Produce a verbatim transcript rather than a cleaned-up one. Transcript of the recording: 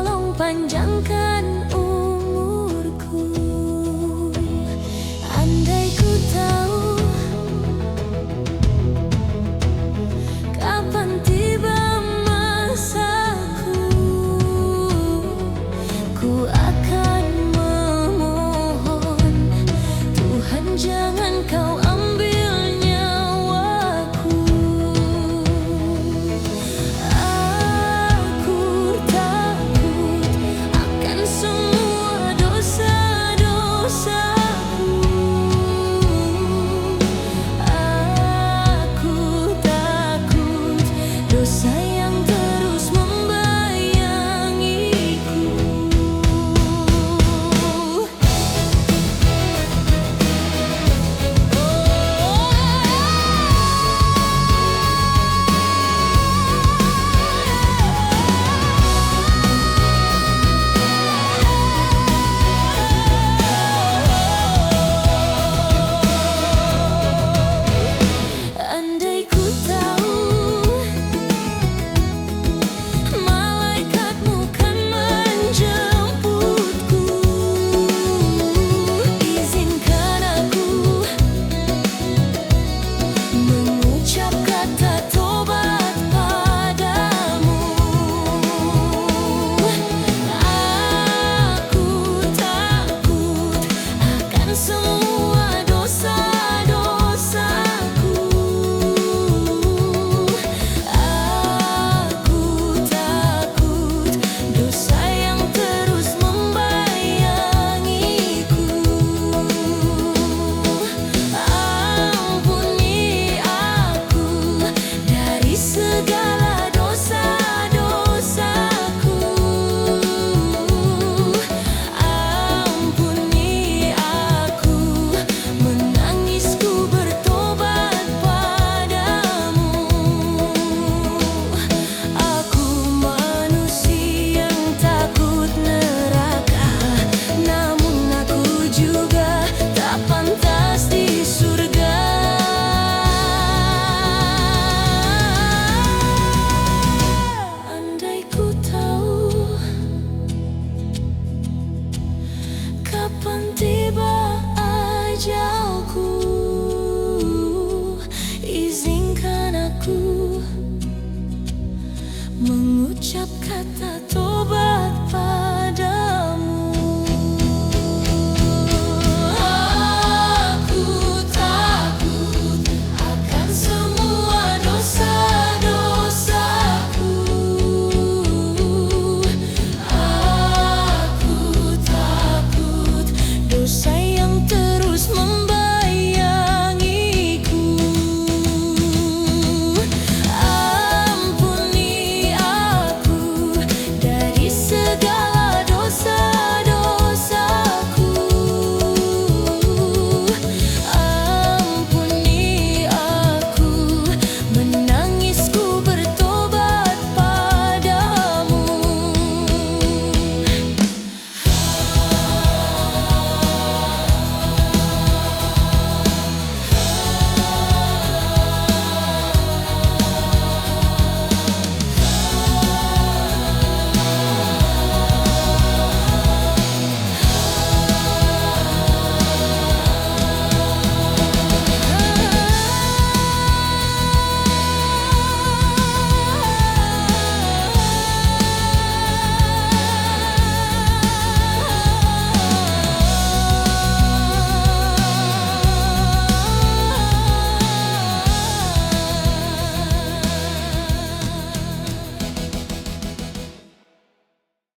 Tolong panjangkan umurku. Andai ku tahu kapan tiba masaku, ku akan memohon, Tuhan, jangan kau ambil nyawaku. Aku takut akan semua dosa-dosaku. Aku takut dosa yang terus membayangiku. Andai ku tahu malaikatmu kan menjemputku, izinkan aku mengucap kata tobat padamu. Aku takut akan semua dosa-dosaku. Aku takut dosa yang terus membayangiku. Ampuni aku dari segala dosa-dosaku. Ampuni aku, menangisku bertobat padamu. Aku manusia yang takut neraka, namun aku juga tak pantas di surga. Andai ku tahu kapan tiba ajalku, izinkan aku mengucap kata